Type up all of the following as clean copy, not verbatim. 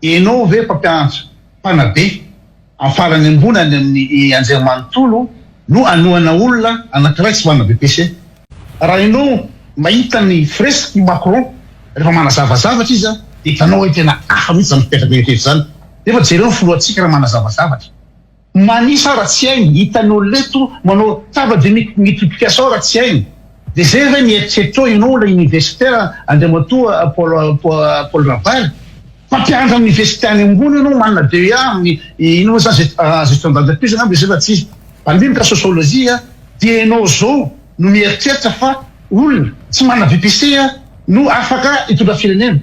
Enao ve mpampianatra, mpanabe amin'ny farany ambony any amin'ny anjerimanontolo no hanohana olona anankiray tsy manana BEPC? Raha enao mahita ny firesaky i Macron rehefa manazava zavatra izy dia hitanao hoe tena hafa mihitsy izany fipetraka eritreritra izany. Nefa jereo ny filohantsika raha manazava zavatra. Manisa raha tsy hainy, hitan'ny olona eto manao table de multiplication raha tsy hainy. Dia zay ve ny eritreritrao ianao ilay universitaire Andriamatoa Paul Paul Rabary? Mpampianatra amin'ny université any ambony ianao manana DEA amin'ny inona moa izany gestion d'entreprise angamba izy io fa tsy izy. Mpandinika sociologie dia ianao izao no mieritreritra fa olona tsy manana BEPC no afaka hitondra firenena.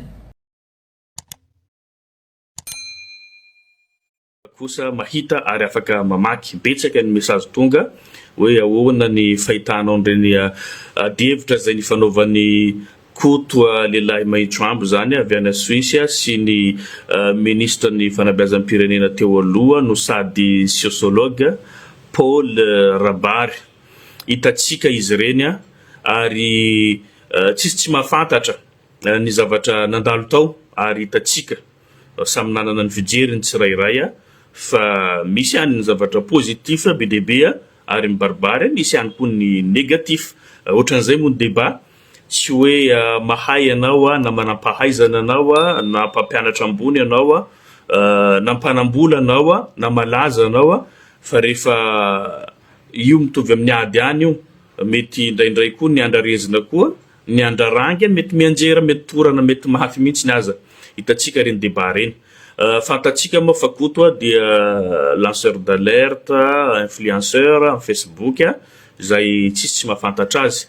Kosa mahita ary afaka mamaky. Betsaka ny message tonga hoe ahoana ny fahitanao an'ireny adihevitra izay nifanaovan'i Koto lehilahy mahitso ambo izany avy any Suisse sy ny ministre ny fanabeazam-pirenena teo aloha no sady sociologue Paul Rabary. Hitantsika izy ireny ary tsisy tsy mahafantatra ny zavatra nandalo tao ary hitantsika Samy nanana ny fijeriny tsirairay fa misy ihany ny zavatra positif be dia be ary mibaribary, misy ihany koa ny negatif. Ohatran'izay moa ny débat, tsy hoe mahay ianao na manam-pahaizana anao na mpampianatra ambony ianao na mpanam-bola anao na malaza anao fa rehefa io mitovy amin'ny ady ihany io, mety indraindray koa ny andrarezina koa Ny andrarangy mety mianjera, mety torana, mety mafy mihitsiny aza. Hitantsika ireny débat ireny. Fantatsika moa fa Koto dia lanceur d'alerte, influenceur amin'ny Facebook izay tsisy tsy mahafantatra azy.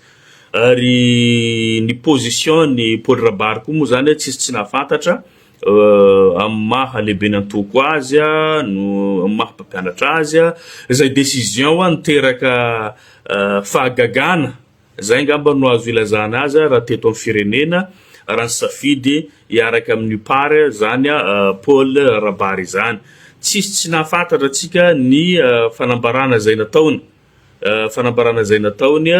Ary ny position-n'i Paul Rabary koa moa izany tsisy tsy nahafantatra amin'ny maha lehiben'ny antoko azy no amin'ny maha mpampianatra azy. Izay décision niteraka fahagagana Zay angamba no azo ilazana azy raha teto amin'ny firenena raha nisafidy hiaraka amin'ny UPAR zany Paul Rabary izany. Tsisy tsy nahafantatra antsika ny fanambarana izay nataony, fanambarana izay nataony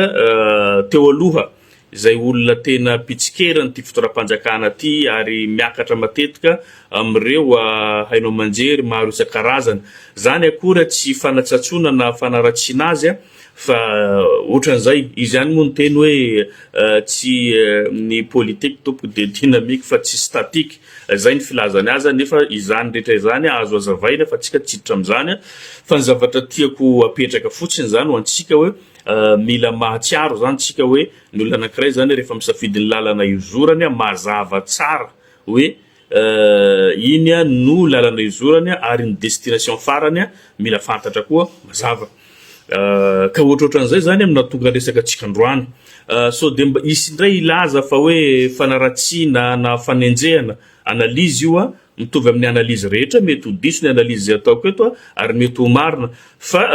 teo aloha izay olona tena mpitsikera an'ity fitondram-panjakana ity ary miakatra matetika amin'ireo haino aman-jery maro isan-karazany. Zany akory tsy fanatsatsoana na fanaratsiana azy Fa otran'izay, izy ihany moa niteny hoe tsy ny politique tompoko dia dynamique fa tsy statique, zay ny filazany azy nefa izany rehetra izany azo azavaina fa tsika tsy hiditra amin'izany fa ny zavatra tiako apetraka fotsiny zany ho antsika hoe mila mahatsiaro zany tsika hoe ny olona anakiray zany rehefa misafidy ny lalana izorany mazava tsara hoe Iny no lalana izorany ary ny destination farany mila fantatra koa mazava. Ka ohatrohatran'izay zany no nahatonga resaka antsika androany. Sao dia mba hisy indray hilaza fa hoe fanaratsiana na fanenjehana, analyse io an, mitovy amin'ny analyse rehetra, mety ho diso ny analyse izay ataoko eto ary mety ho marina. Fa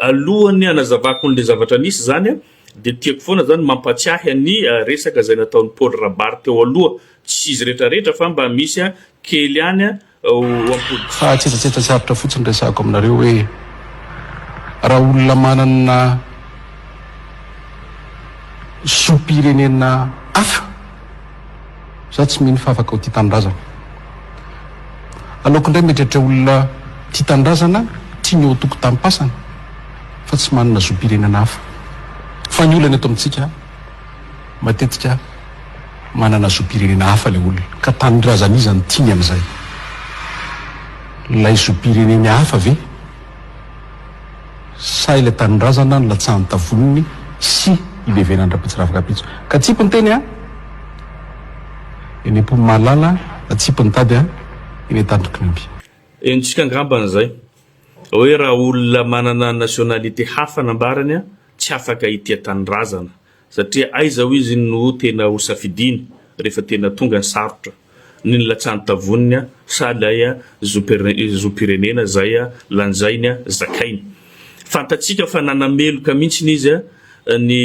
alohan'ny hanazavako an'ilay zavatra nisy zany an, dia tiako foana zany mampatsiahy ny resaka izay nataon'i Paul Rabary teo aloha Tsy izy rehetra rehetra fa mba misy kely ihany ho ampody. Fa tsetsatsetsa tsy aritra fotsiny resahako aminareo hoe raha olona manana zom-pirenena hafa za tsy mino fa afaka ho tia tanindrazana. Aleoko indray mieritreritra olona tia tanindrazana tia ny eo an-tokotanim-pasana fa tsy manana zom-pirenena hafa. Fa ny olana eto amintsika Matetika manana zom-pirenena hafa ilay olona, ka tanindrazan'iza no tiany amin'izay? Ilay zom-pireneny hafa ve sa ilay tanindrazana nilatsahan'ny tavoniny sy ilevenany rahampitso ravakapitso? Ka atsipy ny teny a! Eny am-pon'ny mahalala, atsipy ny tady a! Eny an-tandroky ny omby. Henontsika angambany izay, hoe raha olona manana nationalité hafa nambarany tsy afaka hitia tanindrazana satria aiza hoy izy no tena ho safidiany rehefa tena tonga ny sarotra, ny nilatsahan'ny tavoniny sa ilay zom-pirenena izay lanjainy zakainy. Fantatsika fa nanameloka mihitsy izy ny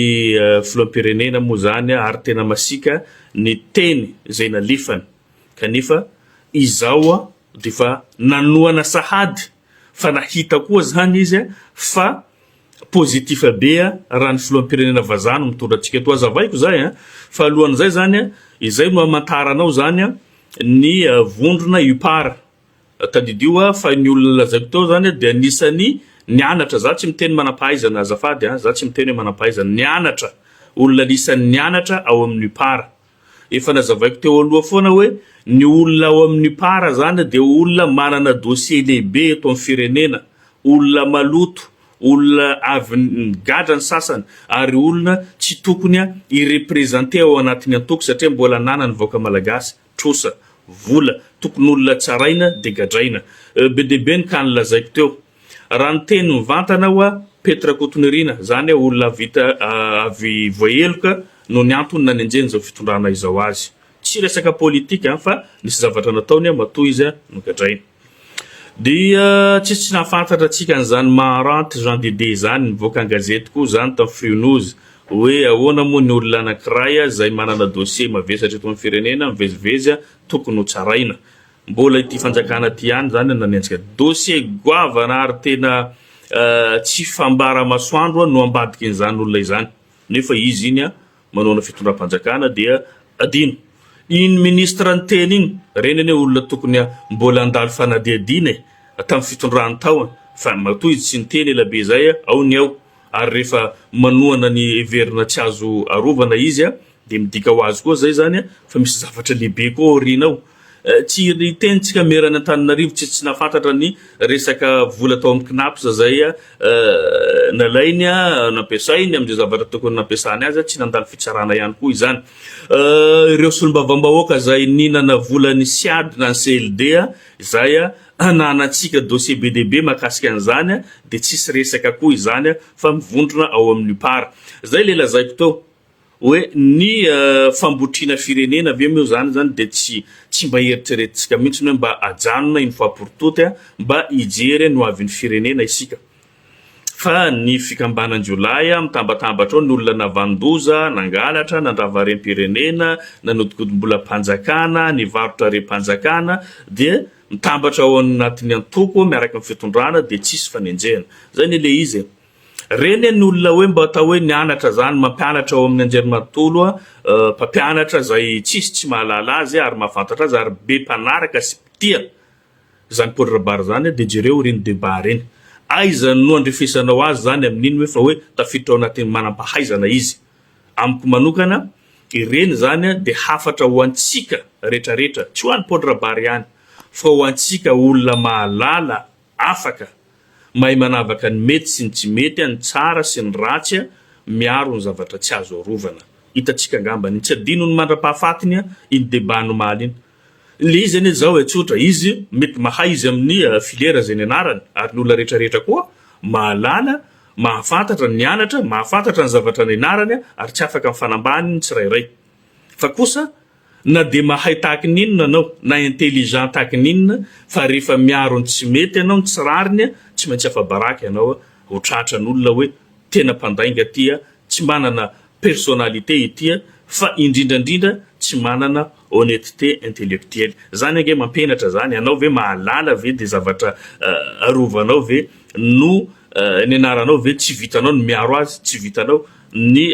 filoham-pirenena moa izany ary tena masiaka ny teny izay nalefany kanefa izao dia efa nanohana sahady fa nahita koa izany izy fa Positif be raha ny filoham-pirenena vazaha no mitondra antsika eto. Hazavaiko izay an! Fa alohan'izay izany an, izay no hamantaranao izany an, ny vondrona UPAR. Tadidio fa ny olona lazaiko teo zany dia anisan'ny nianatra, za tsy miteny manampahaizana azafady a, za tsy miteny hoe manampahaizana, nianatra, olona anisan'ny nianatra ao amin'ny UPAR. Efa nazavaiko teo aloha foana hoe ny olona ao amin'ny UPAR zany dia olona manana dossier lehibe eto amin'ny firenena, olona maloto, olona avy nigadra ny sasany ary olona tsy tokony hi-representer ao anatin'ny antoko satria mbola ananan'ny vahoaka malagasy trosa, vola, tokony olona tsaraina dia gadraina. Be dia be ny cas nolazaiko teo. Raha niteny mivantana aho a, Pety Rakotonirina, zany a olona vita avy voaheloka noho ny antony nanenjehana izao fitondrana izao azy. Tsy resaka politika an, fa nisy zavatra nataony matoa izy nogadraina. Dia tsisy tsy nahafantatra antsika an'izany Maharante Jean Dédé izany, nivoaka an-gazety koa izany tamin'ny Free-News, hoe ahoana moa ny olona anankiray izay manana dossier mavesatra eto amin'ny firenena mivezivezy tokony ho tsaraina. Mbola ity fanjakana ity ihany izany no nanenjika. Dossier goavana ary tena tsy fambara masoandro no ambadikin'izany olona izany. Nefa izy iny manohana fitondram-panjakana dia adino. Iny ministre niteny iny, ireny anie olona tokony mbola handalo fanadihadiana e, tamin'ny fitondrany tao fa matoa izy tsy niteny ela be izay ao ny ao ary rehefa manohana ny heverina tsy azo arovana izy dia midika ho azy koa izay izany fa misy zavatra lehibe koa aoriana ao. Tsy hiteny tsika maire any Antananarivo tsy tsy nahafantatra ny resaka vola tao amin'ny Cnaps izay nalainy nampiasainy amin'izay zavatra tokony nampiasany azy, tsy nandalo fitsarana ihany koa izany. Ireo solombavambahoaka izay nihinana volan'ny Ciad na ny CLD izay ananantsika dossier be dia be mahakasika an'izany dia tsisy resaka koa izany fa mivondrona ao amin'ny UPAR. Izay ilay lazaiko teo. Hoe ny fambotriana firenena ve moa izany izany dia tsy tsy mba eritreretintsika mihitsy hoe mba ajanona une fois pour toutes mba hijery ny hoavin'ny firenena isika. Fa ny fikambanan-jiolahy mitambatambatra ao ny olona navanon-doza, nangalatra, nandrava harem-pirenena, nanodinkodim-bolam-panjakana, nivarotra harem-panjakana dia mitambatra ao anatin'ny antoko miaraka amin'ny fitondrana dia tsisy fanenjehana. Izay anie ilay izy e. Reny ny olona hoe mba atao hoe nianatra zany, mampianatra ao amin'ny anjerimanontolo, mpampianatra zay tsisy tsy mahalala azy ary mahafantatra azy ary be mpanaraka sy mpitia zany Paul Rabary zany dia jereo ireny debat ireny. Aiza no andrefesanao azy zany amin'iny hoe fa hoe tafiditra ao anatin'ny manam-pahaizana izy. Amiko manokana ireny zany dia hafatra ho antsika retraretra, tsy ho an'i Paul Rabary ihany fa ho antsika olona mahalala afaka, mahay manavaka ny mety sy ny tsy mety, ny tsara sy ny ratsy, miaro ny zavatra tsy azo arovana. Hitantsika angamba ny tsy adinony mandra-pahafatiny iny débat nomaly iny. Ilay izy anie izao e, tsotra, izy mety mahay izy amin'ny filière izay nianarany, ary ny olona rehetrarehetra koa mahalala, mahafantatra, nianatra, mahafantatra ny zavatra nianarany ary tsy afaka mifanambany ny tsirairay. Fa kosa Na dia mahay tahaky ny inona anao, na intelligent tahaky ny inona, fa rehefa miaro ny tsy mety ianao, ny tsy rariny, tsy maintsy afa-baraka ianao, ho tratran'olona hoe tena mpandainga ity, tsy manana personnalité ity, fa indrindra indrindra tsy manana honnêteté intellectuelle. Zany ange mampianatra zany, ianao ve mahalala ve dia zavatra arovanao ve no nianaranao ve tsy vitanao ny miaro azy, tsy vitanao ny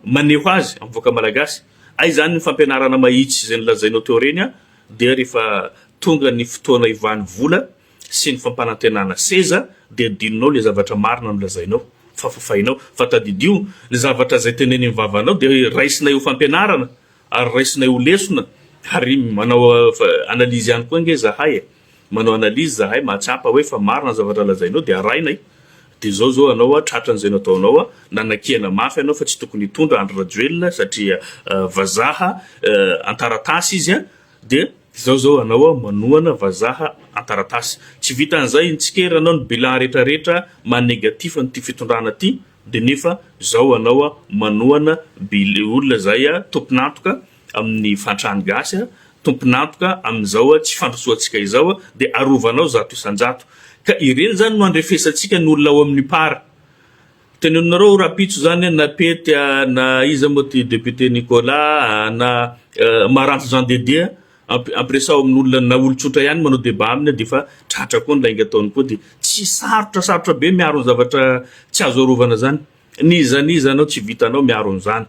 maneho azy amin'ny vahoaka malagasy. Hay izany ny fampianarana mahitsy izay nolazainao teo ireny an, dia rehefa tonga ny fotoana hivahan'ny vola sy ny fampanantenana seza dia adinonao ilay zavatra marina nolazainao fa fafainao. Fa tadidio, ny zavatra izay tenenin'ny vavanao dia raisinay ho fampianarana ary raisinay ho lesona ary manao analyse ihany koa ange izahay e. Manao analyse zahay mahatsapa hoe fa marina ny zavatra lazainao dia arahinay dia zao zao anao tratran'izay nataonao nanakiana mafy anao fa tsy tokony hitondra Andry Rajoelina satria vazaha antaratasy izy dia zao zao anao manohana vazaha antaratasy tsy vitan'izay nitsikera anao ny bilan rehetra rehetra maha negatif an'ity fitondrana ty dia nefa zao anao manohana bil olona zay tompon'antoka amin'ny fahantrany gasy, tompon'antoka amin'izao tsy fandrosoantsika izao dia arovanao 100%. Ka ireny izany no andrefesantsika ny olona ao amin'ny par. Teneninareo rahampitso izany na Pety na iza moa ty député Nicolas na Maranto Jean de Dieu ampiresaho amin'olona na olon-tsotra ihany manao débat aminy dia efa tratra koa ny lainga ataony koa dia tsy sarotra sarotra be miaro ny zavatra tsy azo arovana izany. N'iza n'iza anao tsy vitanao miaro an'izany.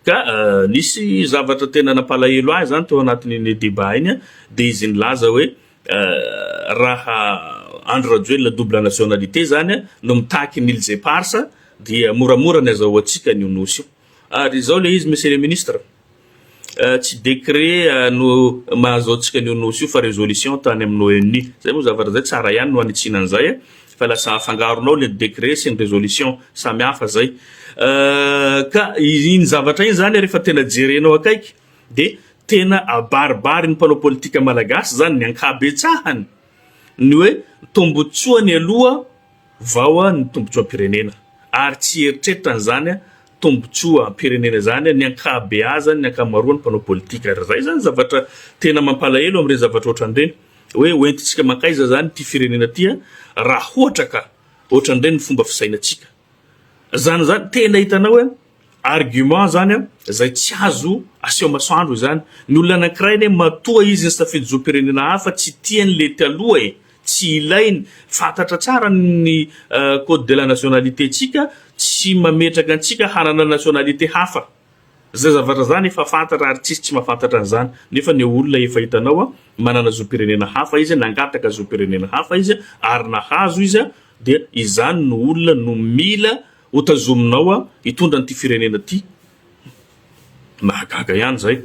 Ka nisy zavatra tena nampalahelo ahy zany teo anatin'iny débat iny dia izy nilaza hoe raha Andry Rajoelina double nationalité zany no mitaky ny îles éparses dia moramora ny azahoantsika an'io nosy io. Ary izao le izy Monsieur le Ministre, tsy décret no mahazo antsika an'io nosy io fa résolution tany amin'ny ONU. Zay moa zavatra zay tsara ihany no hanitsiana an'izay fa lasa afangaronao le décret sy ny résolution, samy hafa zay. Ka iny zavatra iny zany rehefa tena jerenao akaiky dia tena abaribarin'ny mpanao politika malagasy zany ny ankabetsahany ny hoe tombotsoany aloha vao ny tombotsoam-pirenena ary tsy hieritreritra an'izany tombotsoam-pirenena izany ny ankabeazany ny ankamaroan'ny mpanao politika ary izay izany zavatra tena mampalahelo amin'ireny zavatra ohatran'ireny hoe hoentintsika mankaiza izany ity firenena ity raha ohatra ka ohatran'ireny ny fomba fisainantsika. Zany zany tena hitanao hoe argument zany an zay tsy azo aseho masoandro izany. Ny olona anankiray anie matoa izy nisafidy zom-pirenena hafa tsy tiany le taloha e, tsy ilainy, fantatra tsara ny code de la nationalité tsika tsy mametraka antsika hanana nationalité hafa. Zay zavatra zany efa fantatra ary tsisy tsy mahafantatra an'izany. Nefa ny olona efa hitanao an manana zom-pirenena hafa izy, nangataka zom-pirenena hafa izy ary nahazo izy Dia izany no olona no mila ho tazominao hitondra an'ity firenena ity. Mahagaga ihany izay.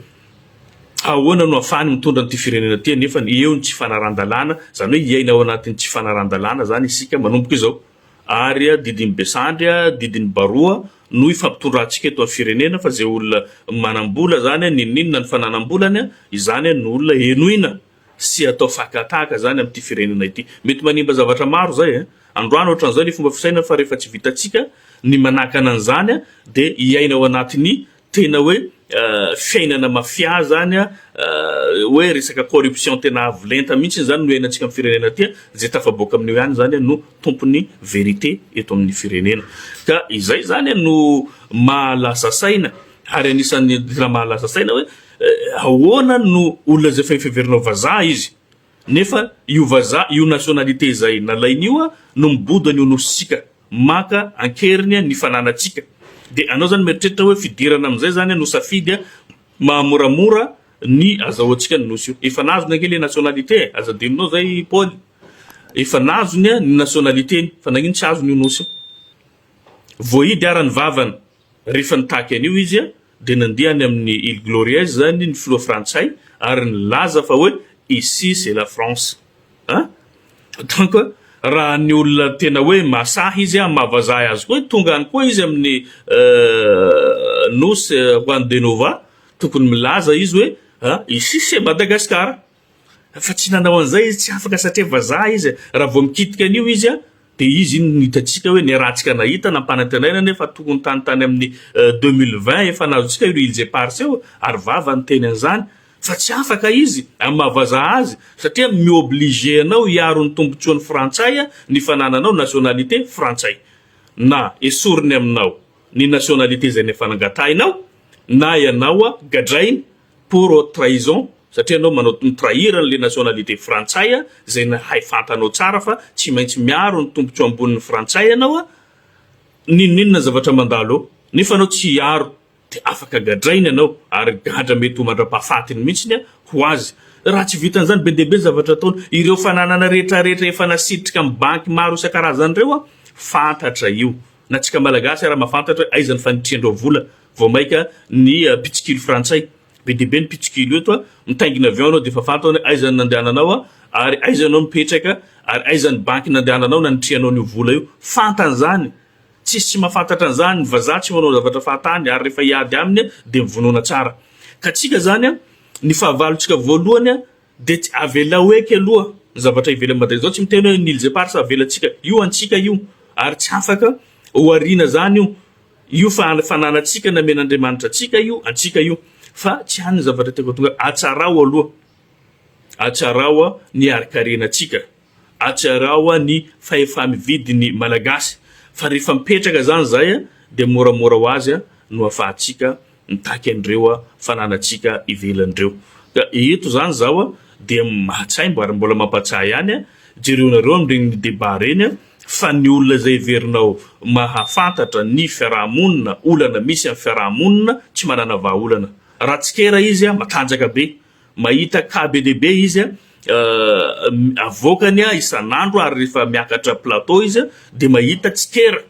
Ahoana no ahafahany mitondra an'ity firenena ity nefa eo ny tsy fanarahan-dalàna, izany hoe hiaina ao anatin'ny tsy fanarahan-dalàna izany isika manomboka izao. Ary didin'ny besandry, didin'ny baroa no ifampitondrantsika eto amin'ny firenena fa izay olona manam-bola izany, n'inon'inona ny fananam-bolany, izany no olona henoina. sy atao fakan-tahaka zany amin'ity firenena ity. Mety manimba zavatra maro zay eh. Androany ohatran'izao ilay fomba fisainana fa rehefa tsy vitantsika ny manakana an'izany dia hiaina ao anatin'ny tena hoe fiainana mafia zany hoe resaka corruption tena avo lenta mihitsy zany no iainantsika amin'ny firenena aty, izay tafaboaka amin'io ihany zany no tompon'ny vérité eto amin'ny firenena. Ka izay zany no maha lasa saina ary anisan'ny tena maha lasa saina hoe Ahoana no olona izay efa heverinao vazaha izy nefa io vazaha io nationalité izay nalainy io no mibodo an'io nositsika maka ankeriny ny fananantsika dia anao zany mieritreritra hoe fidirana amin'izay zany no safidy mahamoramora ny azahoantsika ny nosy io efa nazony ange le nationalité e aza adinonao zay Paoly efa nazony ny nationalité-ny fa nagnino tsy azony io nosy io voahidy ara ny vavany Rehefa nitaky an'io izy dia nandeha any amin'ny Îles Glorieuses zany ny filoha frantsay ary nilaza fa hoe ici c'est la France a! Donc raha ny olona tena hoe mahasahy izy amin'ny maha vazaha azy koa tonga any koa izy amin'ny nosy Juan de Nova tokony milaza izy hoe ici c'est Madagascar. Fa tsy nanao an'izay izy, tsy afaka satria vazaha izy. Raha vao mikitika an'io izy dia izy iny no hitantsika hoe niarahantsika nahita, nampanantenaina nefa tokony tany tany amin'ny 2020 efa nahazotsika ireo îles éparses eo ary vava niteny an'izany fa tsy afaka izy amin'ny maha vazaha azy satria mi-obliger anao hiaro ny tombotsoan'ny frantsay ny fanananao nationalité frantsay na esoriny aminao ny nationalité izay efa nangatahinao na ianao gadrainy pour haute trahison satria anao manao mi-trahir an'le nationalité frantsay izay nahay fantanao tsara fa tsy maintsy miaro ny tombotsoa ambonin'ny frantsay ianao n'inon'inona zavatra mandalo eo nefa anao tsy hiaro dia afaka gadraina ianao ary gadra mety ho mandra-pahafatiny mihitsiny ho azy raha tsy vitan'izany be dia be ny zavatra ataony ireo fananana rehetra rehetra efa nasitrika amin'ny banky maro isan-karazany ireo fantatra io na tsika malagasy ara mahafantatra hoe aiza ny fanitrian-dreo vola Vao maika ny mpitsikilo frantsay. Be dia be ny mpitsikilo eto a, mitaingina avion ianao dia efa fantany hoe aiza ny nandehananao a, ary aiza ianao mipetraka, ary aiza ny banky nandehananao nanitrihanao an'io vola io. Fantany izany. Tsisy tsy mahafantatra an'izany, ny vazaha tsy manao zavatra fahatany ary rehefa hiady aminy dia mivonona tsara. Ka tsika izany a, ny fahavalontsika voalohany a, dia tsy avelao eky aloha ny zavatra ivelan'i Madagasikara. Zao tsy miteny hoe ny îles éparses avelantsika, io antsika io ary tsy afaka ho ariana izany io. Io fa fananantsika namen'Andriamanitra antsika io, antsika io. Fa tsy any ny zavatra tiako hatonga, atsarao aloha, atsarao ny harin-karenantsika, atsarao ny fahefa-mividin'ny Malagasy, fa rehefa mipetraka zany zay dia moramora ho azy no afahantsika mitaky an'ireo fananantsika ivelany ireo. Ka eto zany zaho dia mahatsaimbo ary mbola mampatsiahy ihany, jereonareo amin'ireny débat ireny. Fa ny olona izay heverinao mahafantatra ny fiaraha-monina, olana misy amin'ny fiaraha-monina, tsy manana vahaolana. Raha tsikera izy, matanjaka be. Mahita cas be dia be izy, avoakany isan'andro ary rehefa miakatra plateau izy dia mahita tsikera,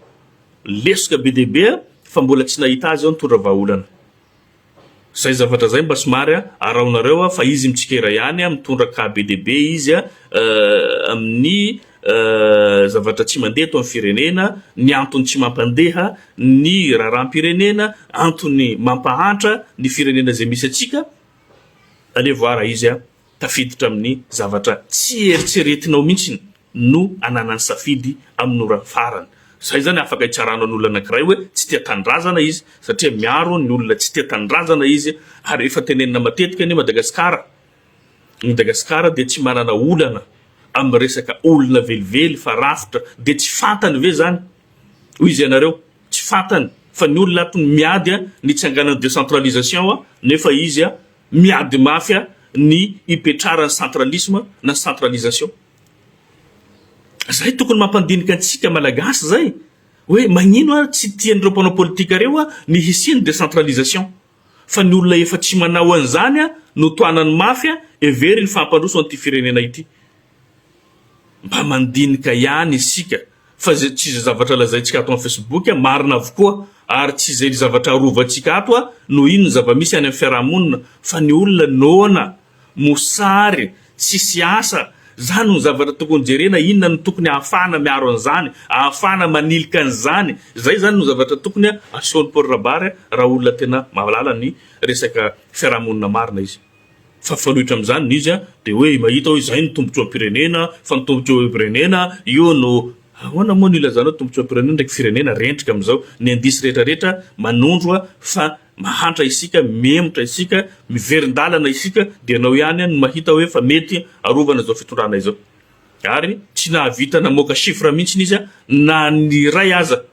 lesoka be dia be fa mbola tsy nahita azy aho nitondra vahaolana. Zay zavatra zay mba somary araonareo fa izy mitsikera ihany, mitondra cas be dia be izy amin'ny zavatra tsy mandeha eto amin'ny firenena, ny antony tsy mampandeha ny raharaham-pirenena, antony mampahantra ny firenena izay misy antsika, alevo ara izy tafiditra amin'ny zavatra tsy eritreretinao mihitsy no ananany safidy amin'ny ora farany. Zay zany afaka hitsaranao ny olona anakiray hoe tsy tia tanindrazana izy satria miaro ny olona tsy tia tanindrazana izy ary efa tenenina matetika anie Madagasikara, Madagasikara dia tsy manana olana amin'ny resaka olona velively fa rafitra dia tsy fantany ve zany hoy izy ianareo tsy fantany fa ny olona ato miady ny hitsanganan'ny décentralisation nefa izy miady mafy ny hipetraran'ny centralisme na centralisation. Zay tokony mampandinika antsika Malagasy zay hoe magnino ary tsy tian'ireo mpanao politika reo ny hisian'ny décentralisation fa ny olona efa tsy manao an'izany no tohanany mafy heveriny fa hampandroso an'ity firenena ity. Mba mandinika ihany isika fa zay tsy izay zavatra lazaintsika ato amin'ny Facebook marina avokoa ary tsy izay zavatra arovantsika ato no ino ny zava-misy any amin'ny fiarahamonina fa ny olona noana, mosary, tsisy asa, zany no zavatra tokony jerena inona no tokony ahafahana miaro an'izany, ahafahana manilika an'izany, zay zany no zavatra tokony asehon'i Paul Rabary raha olona tena mahalala ny resaka fiarahamonina marina izy. Fa mifanohitra amin'izany ny izy dia hoe mahita hoe izay no tombotsoam-pirenena fa ny tombotsoam-pirenena io no ahoana moa no ilazanao tombotsoam-pirenena ndraiky firenena rendrika amin'izao ny indice rehetra rehetra manondro fa mahantra isika mihemotra isika miverin-dalana isika dia ianao ihany no mahita hoe fa mety arovana izao fitondrana izao ary tsy nahavita namoaka chiffre mihitsy izy na ny iray aza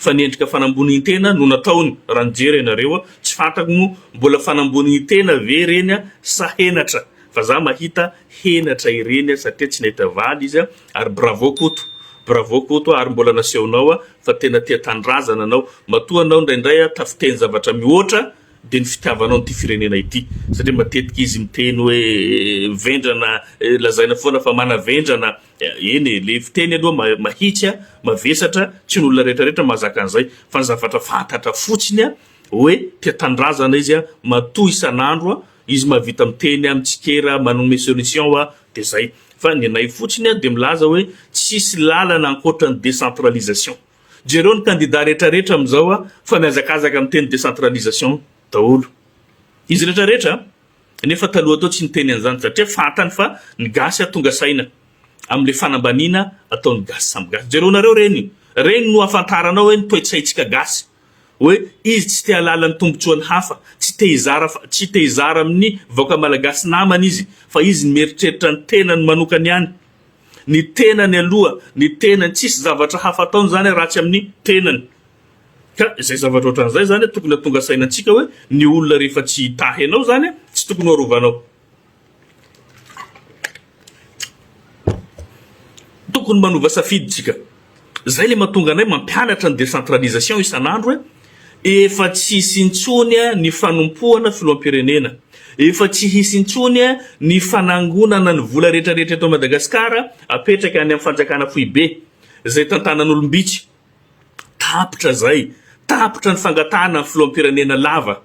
Fa ny endrika fanambonian-tena no nataony raha nijery ianareo, tsy fantako moa mbola fanambonian-tena ve ireny sa henatra fa za mahita henatra ireny satria tsy nahita valy izy ary bravo Koto, bravo Koto ary mbola nasehonao fa tena tia tanindrazana anao, matoa anao indraindray tafiteny zavatra mihoatra dia ny fitiavanao an'ity firenena ity satria matetika izy miteny hoe vendrana lazaina foana fa manavendrana Eny e, le fiteny aloha mahitsy a, mavesatra, tsy ny olona rehetra rehetra mahazaka an'izay, fa ny zavatra fantatra fotsiny a, hoe tia tanindrazana izy a, matoa isan'andro a, izy mahavita miteny a, mitsikera, manome solution a, de zay. Fa ny anay fotsiny a, de milaza hoe tsisy lalana ankoatra ny décentralisation. Jereo ny candidat rehetra rehetra amin'izao a, fa mihazakazaka miteny décentralisation daholo izy rehetra rehetra a. Nefa taloha tao tsy niteny an'izany satria fantany fa ny gasy tonga saina amin'ilay fanambaniana ataon'ny gasy samy gasy. Jereonareo ireny, ireny no ahafantaranao hoe ny toe-tsaintsika gasy. Hoe izy tsy te hahalala ny tombotsoan'ny hafa, tsy te hizara tsy te hizara amin'ny vahoaka malagasy namany izy fa izy ny mieritreritra ny tenany manokany ihany. Ny tenany aloha, ny tenany, tsisy zavatra hafa ataony izany raha tsy amin'ny tenany. Ka izay zavatra ohatran'izay izany tokony hatonga saina antsika hoe ny olona rehefa tsy hitahy anao izany tsy tokony ho arovanao. Tokony manova safidy tsika. Izay ilay mahatonga anay mampianatra ny décentralisation isan'andro hoe efa tsy hisy intsony ny fanompoana filoham-pirenena, efa tsy hisy intsony ny fanangonana ny vola rehetrarehetra eto Madagasikara apetraka any amin'ny fanjakana foibe izay tantanan'olom-bitsy. Tapitra zay, tapitra ny fangatahana ny filoham-pirenena lava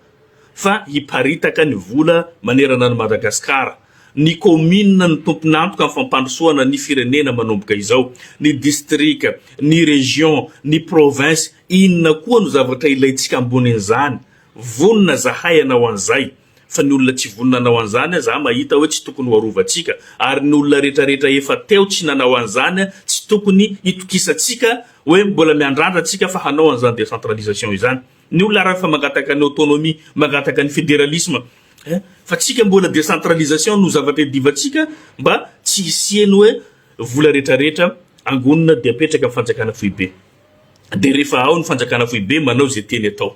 fa hiparitaka ny vola manerana an'i Madagasikara. Ny kaominina no tompon'antoka amin'ny fampandrosoana ny firenena manomboka izao. Ny distrika, ny région, ny province, inona koa no zavatra ilaintsika ambonin'izany? Vonona zahay hanao an'izay. Fa ny olona tsy vonona hanao an'izany za mahita hoe tsy tokony ho arovantsika ary ny olona rehetra rehetra efa teo tsy nanao an'izany tsy tokony hitokisantsika hoe mbola miandrandra tsika fa hanao an'izany décentralisation izany. Ny olona ary efa mangataka ny autonomie, mangataka ny fédéralisme eh! Fa tsika mbola décentralisation no zavatra iadivantsika mba tsy hisian'ny hoe vola rehetra rehetra angonina dia apetraka amin'ny fanjakana foibe. Dia rehefa ao ny fanjakana foibe manao izay tiany atao.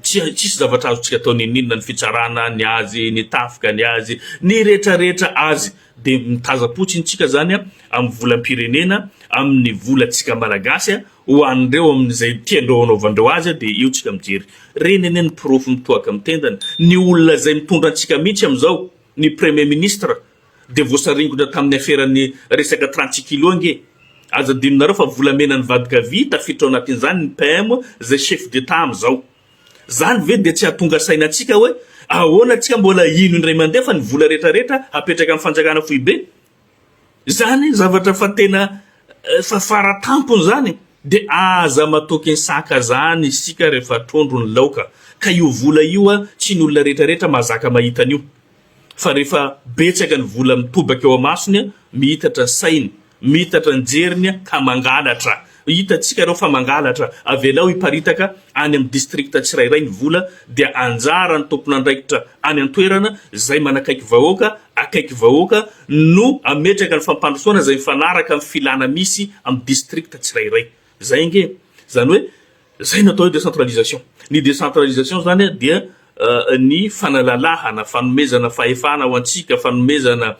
Tsy tsisy zavatra azontsika atao n'inon'inona, ny fitsarana ny azy, ny tafika ny azy, ny retraretra azy. Dia mitazam-potsiny tsika zany amin'ny volam-pirenena, amin'ny volantsika Malagasy ho an'ireo amin'izay tiandreo hanaovandreo azy dia eo tsika mijery. Reny anie ny porofo mitohaka amin'ny tendany. Ny olona izay mitondra antsika mihitsy amin'izao, ny Premier Ministre, dia voasaringotra tamin'ny aferan'ny resaka 36 kilos ange. Aza adinonareo fa volamena nivadika vy tafiditra ao anatin'izany ny PM izay chef d'Etat amin'izao. Zany ve dia tsy hahatonga saina antsika hoe ahoana tsika mbola hino indray mandeha fa ny vola retraretra hapetraka amin'ny fanjakana foibe? Zany zavatra fa tena fa faratampony zany de aza matoky ny saka zany isika rehefa trondro ny laoka ka io vola io a tsy ny olona retraretra mahazaka mahita an'io fa rehefa betsaka ny vola mitobaka eo amasony a mihitatra ny sainy Miitatra ny jeriny ka mangalatra. Hitantsika ireo fa mangalatra. Avelao hiparitaka any amin'ny district tsirairay ny vola dia anjaran'ny tompon'andraikitra any an-toerana izay manakaiky vahoaka, akaiky vahoaka no ametraka ny fampandrosoana izay mifanaraka amin'ny filana misy amin'ny district tsirairay. Izay ange. Izany hoe Zay no atao hoe décentralisation. Ny décentralisation zany dia ny fanalalahana, fanomezana fahefana ho antsika, fanomezana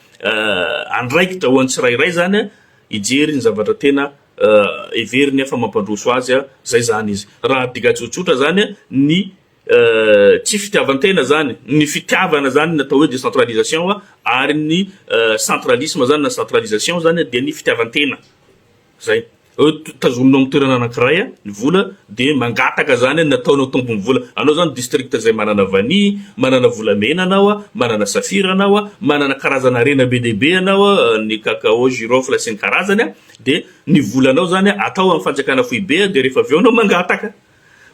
andraikitra ho an'ny tsirairay zany hijery ny zavatra tena heveriny fa mampandroso azy, zay zany izy. Raha adika tsotsotra zany ny tsy fitiavan-tena zany, ny fitiavana zany ny atao hoe décentralisation ary ny centralisme zany na centralisation zany dia ny fitiavan-tena. Zay. Hoe tazominao amin'ny toerana anankiray ny vola dia mangataka zany ny ataonao tompon'ny vola. Anao zany district zay manana vanille, manana volamena anao, manana safira anao, manana karazana harena be dia be anao, ny cacao, girofle sy ny karazany dia ny volanao zany atao amin'ny fanjakana foibe dia rehefa avy eo anao mangataka.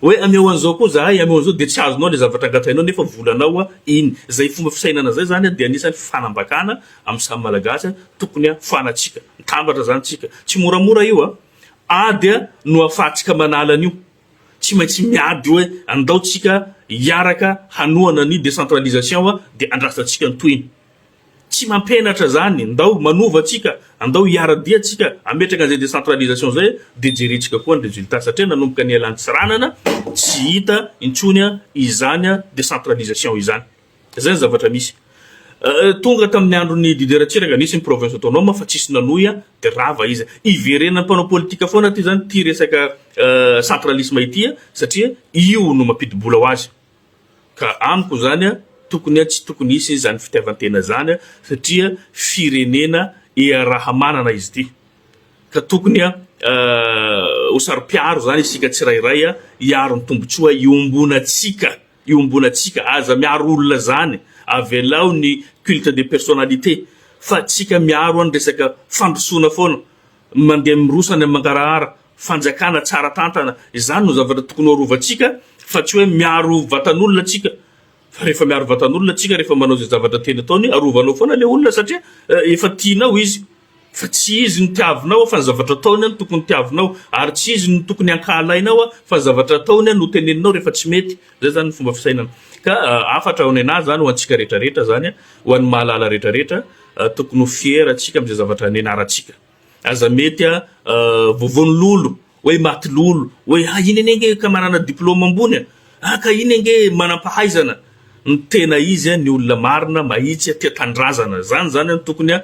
Hoe ameo an'izao koa zahay, ameo an'izao dia tsy azonao ilay zavatra angatahinao nefa volanao iny. Izay fomba fisainana izay izany dia anisan'ny fanambakana amin'ny samy Malagasy tokony foanantsika. Mitambatra izany tsika. Tsy moramora io a! Ady no ahafahantsika manala an'io. Tsy maintsy miady hoe andao tsika hiaraka hanohana ny décentralisation dia andrasantsika ny tohiny. Tsy mampianatra zany, ndao manova tsika, andao hiara dia tsika ametraka an'izay décentralisation zay de jerentsika koa ny résultat satria nanomboka nialan'i Tsiranana tsy hita intsony izany décentralisation izany. Zay ny zavatra misy. Tonga tamin'ny andron'i Didier Ratsiraka nisy ny province autonome fa tsisy nanohy de rava izy. Iverenan'ny mpanao politika foana ty zany ty resaka centralisme ity satria io no mampidi-bola ho azy. Ka amiko zany tokony tsy tokony hisy izany fitiavan-tena zany satria firenena iaraha-manana izy ity. Ka tokony ho saro-piaro zany isika tsirairay hiaro ny tombotsoa iombonantsika, iombonantsika, aza miaro olona zany, avelao ny culte de personnalité fa tsika miaro any resaka fandrosoana foana, mandeha miroso any amin'ny mangarahara, fanjakana tsara tantana, izany no zavatra tokony ho arovantsika fa tsy hoe miaro vatan'olona tsika, fa rehefa miaro vatan'olona tsika rehefa manao izay zavatra tiany ataony arovanao foana le olona satria efa tianao izy, fa tsy izy no tiavinao fa ny zavatra ataony no tokony tiavinao, ary tsy izy no tokony ankahalainao fa ny zavatra ataony no teneninao rehefa tsy mety, zay zany ny fomba fisainana, ka hafatra ho nenaha zany ho antsika retraretra zany, ho an'ny mahalala retraretra, tokony ho fier tsika amin'izay zavatra nianarantsika. Aza mety a voavono lolo hoe maty lolo hoe ah iny anie nge ka manana diplôme ambony a, ah ka iny ange manampahaizana, ny tena izy a ny olona marina mahitsy a tia tanindrazana, zany zany no tokony a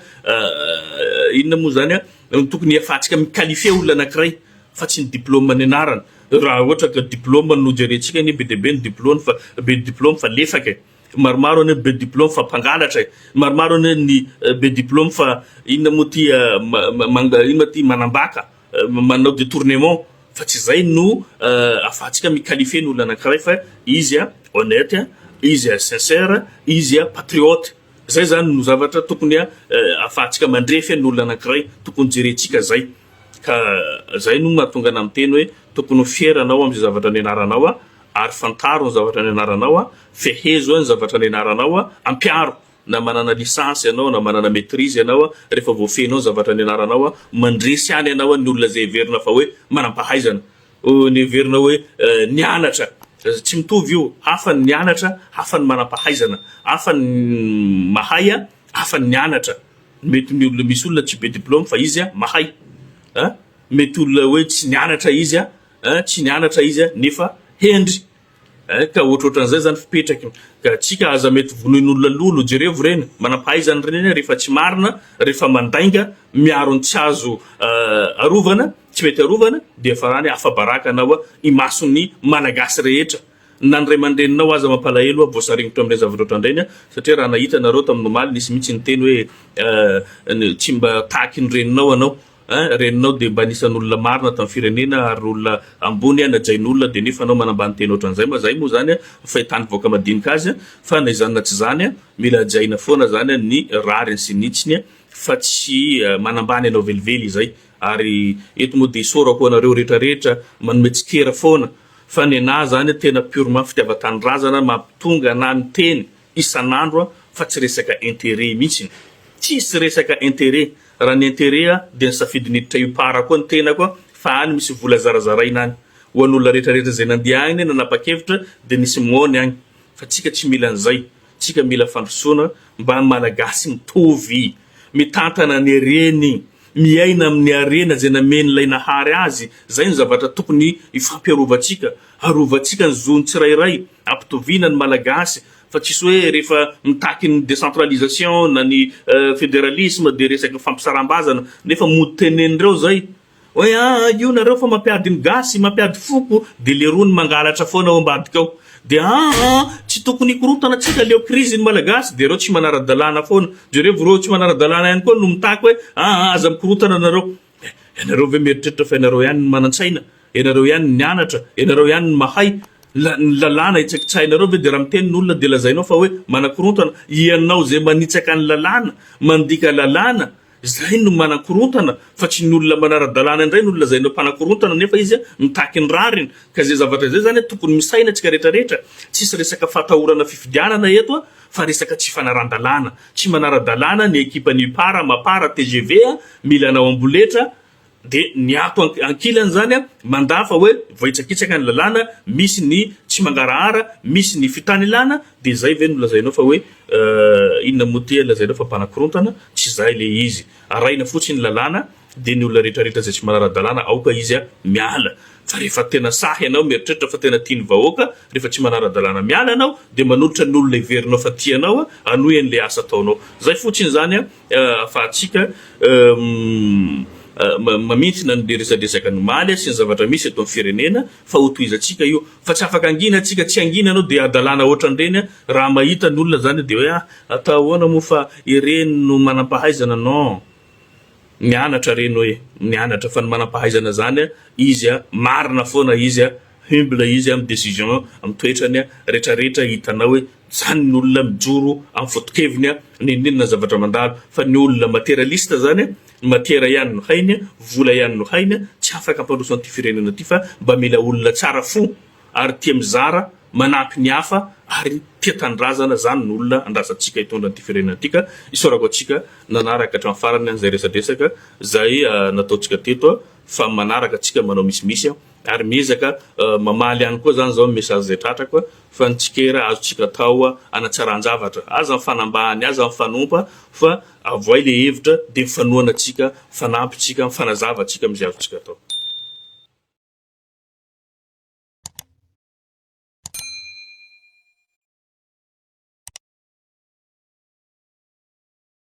inona moa zany a no tokony hiafahantsika mi-qualifier olona anakiray fa tsy ny diplôme nianarana, raha ohatra ka diplôme no jerentsika anie be dia be ny diplôme fa be diplôme fa lefaka e. Maromaro anie be diplôme fa mpangalatra e! Maromaro anie ny be diplôme fa inona moa ty inona ty manambaka, manao détournement fa tsy izay no afahantsika mi-qualifier ny olona anankiray fa izy honnête, izy sincère, izy patriote. Zay zany no zavatra tokony afahantsika mandrefy ny olona anankiray, tokony jerentsika zay. Ka zay no mahatonga anah miteny hoe tokony ho fier anao amin'izay zavatra nianaranao ary fantaro ny zavatra nianaranao, fehezo ny zavatra nianaranao, ampiaro na manana licence ianao na manana maitrise ianao, rehefa voafehinao ny zavatra nianaranao, mandresy any ianao ny olona izay heverina fa hoe manam-pahaizana, ny heverina hoe nianatra, tsy mitovy io, hafa ny nianatra, hafa ny manam-pahaizana, hafa ny mahay, hafa ny nianatra, mety ny olona misy olona tsy be diplôme fa izy mahay, mety olona hoe tsy nianatra izy Ein tsy nianatra izy nefa hendry. Eh ka ohatrohatran'izay zany fipetraky ka tsika aza mety vonoin'olona lolo jerevo reny manampahaizana reny rehefa tsy marina rehefa mandainga miaro ny tsy azo arovana tsy mety arovana dia farany afabaraka anao imason'ny malagasy rehetra na ny ray aman-dreninao aza mampalahelo voasaringotra amin'ireny zavatra ohatran'ireny satria raha nahita nareo tamin'ny omaly nisy mihitsy niteny hoe tsy mba tahaky ny reninao anao Ein, reninao dia mba anisan'ny olona marina tamin'ny firenena ary olona ambony an, najain'olona dia nefa anao manambany tena ohatran'izay ma, zay moa zany an fahitan'ny vahoaka madinika azy an, fa na izany na tsy izany an, mila hajaina foana zany an ny rariny sy ny hitsiny an, fa tsy manambany anao velively izay, ary eto moa dia isaorako anareo rehetra rehetra manome tsikera foana, fa nenah zany an tena purement fitiavan-tanindrazana mampitonga anah miteny isan'andro an, fa tsy resaka interet mihitsiny, tsisy resaka interet Raha ny intérêt dia nisafidy niditra io para koa ny tenako fa any misy vola zarazaraina any. Ho an'olona rehetra rehetra izay nandeha agny nanapa-kevitra dia nisy mony agny. Fa tsika tsy mila an'izay. Tsika mila fandrosoana mba Malagasy mitovy. Mitantana ny hareny. Miaina amin'ny harena izay namen'ilay Nahary azy. Zay no zavatra tokony hifampiarovantsika. Arovantsika ny zon'ny tsirairay. Ampitoviana ny Malagasy. Fa tsisy hoe rehefa mitaky ny décentralisation na ny fédéralisme dia resaka fampisaraham-bazana nefa mody tenenindreo zay hoe aa io nareo fa mampiady ny gasy, mampiady foko dia leroa ny mangalatra foana ao ambadika ao dia aa tsy tokony hikorontana tsika aleo crise ny malagasy dia reo tsy manara-dalàna foana jerevo reo tsy manara-dalàna ihany koa no mitaky hoe aa aza mikorontana nareo. Ianareo ve mieritreritra fa ianareo ihany no manan-tsaina? Ianareo ihany no nianatra? Ianareo ihany no mahay? La, ny lalàna hitsakitsahinareo ve dia raha miteny ny olona dia lazainao fa hoe manakorontana? Ianao izay manitsaka ny lalàna, mandika lalàna, izay no manakorontana fa tsy ny olona manara-dalàna indray no lazainao mpanakorontana nefa izy mitaky ny rariny. Ka izay zavatra izay izany tokony misaina tsika rehetra rehetra. Tsisy resaka fatahorana fifidianana eto fa resaka tsy fanaran-dalàna. Tsy manara-dalàna ny ekipan'ny Upar, Mapar, tgv a, mila anao amboletra, dia ny ato ankilany zany a, mandà fa hoe voahitsakitsaka ny lalàna, misy ny tsy mangarahara, misy ny fitanilana, dia zay ve no lazainao fa hoe inona moa ty lazainao fa mpanakorontana, tsy zay le izy, arahina fotsiny ny lalàna, dia ny olona rehetra rehetra izay tsy manara-dalàna aoka izy miala fa rehefa tena sahy ianao mieritreritra fa tena tia ny vahoaka rehefa tsy manara-dalàna miala ianao dia manolotra ny olona heverinao fa tia anao hanohy an'ilay asa ataonao zay fotsiny izany ahafahantsika mamintina an'ilay resadresaka nomaly sy ny zavatra misy eto amin'ny firenena fa hotohizantsika io fa tsy afaka hangina antsika tsy hangina ianao dia hadalana ohatran'ireny raha mahita ny olona zany dia hoe ah atao ahoana moa fa ireny no manam-pahaizana non Mianatra reny hoe mianatra fa ny manampahaizana zany izy marina foana izy humble izy am decision am toetrany retraretra hitanao hoe zany ny olona mijoro am fotokeviny n'inon'inona zavatra mandalo fa ny olona materialiste zany ny matière ihany no hainy vola ihany no hainy tsy afaka ampandroso an'ity firenena ty fa mba mila olona tsara fo ary tia mizara, manampy ny hafa ary tia tanindrazana, zany no olona andrasantsika hitondra an'ity firenena ity ka isaorako antsika nanaraka hatramin'ny farany an'izay resadresaka zay nataontsika teto fa manaraka antsika manao misimisy ary miezaka mamaly ihany koa zany zao ny message zay tratrako fa ny tsikera azontsika atao hanatsaran-javatra aza mifanambany aza mifanompa fa avoay le hevitra de mifanohana tsika mifanampy tsika mifanazava tsika am'izay azontsika atao.